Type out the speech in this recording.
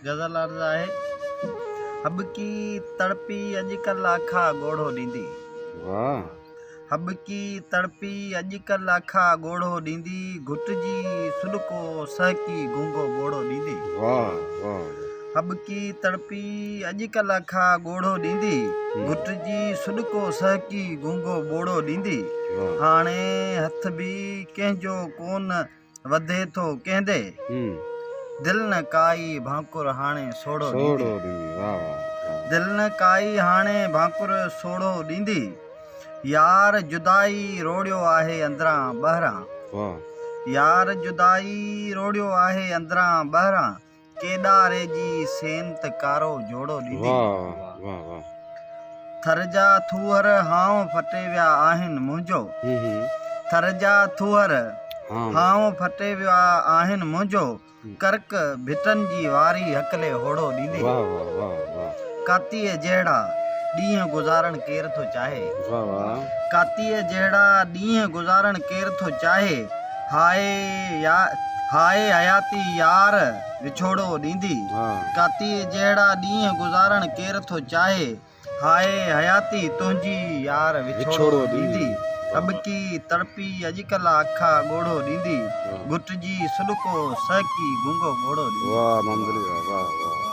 غزل عرض آهي، هٻڪي تڙپي اڄڪلهه اکا ڳوڙهو ڏيندي. واھ. هٻڪي تڙپي اڄڪلهه اکا ڳوڙهو ڏيندي، گهٽجي سڏڪو سهڪي گونگو ٻوڙو ڏيندي. واھ واھ. هٻڪي تڙپي اڄڪلهه اکا ڳوڙهو ڏيندي، گهٽجي سڏڪو سهڪي گونگو ٻوڙو ڏيندي. هاڻي هٿ به ڪنهن جو ڪونه وڌي ٿو ڪنهن the, دل نه ڪائي ڀانڪر هاڻي سوڙهو ڏيندي. دل نه ڪائي هاڻي ڀانڪر سوڙهو ڏيندي. يار جدائي روڙيو آهي اندران ٻهران. يار جدائي روڙيو آهي اندران ٻهران. ڪيڏاري جي سين ته ڪارو جوڙو ڏيندي. ٿر جا ٿوهر هانء ڦٽي ويا آهن منهنجو. ٿر جا ٿوهر هانء ڦٽي ويا آهن منهنجو. ڪرڪ ڀٽن جي واري هڪلي هوڙو ڏيندي. ڪاتيء جهڙا ڏينهن گذارڻ ڪير ٿو چاهي. ڪاتيء جهڙا ڏينهن گذارڻ ڪير ٿو چاهي. هاء هاء حياتي يار وڇوڙو ڏيندي. ڪاتيء جهڙا ڏينهن گذارڻ ڪير ٿو چاهي. هاء حياتي تنهنجي يار وڇوڙو ڏيندي. هٻڪي تڙپي اڄڪلهه اکا ڳوڙهو ڏيندي. گهٽجي سڏڪو سهڪي گونگو ٻوڙو ڏيندي. واهه محمد علي واهه واهه.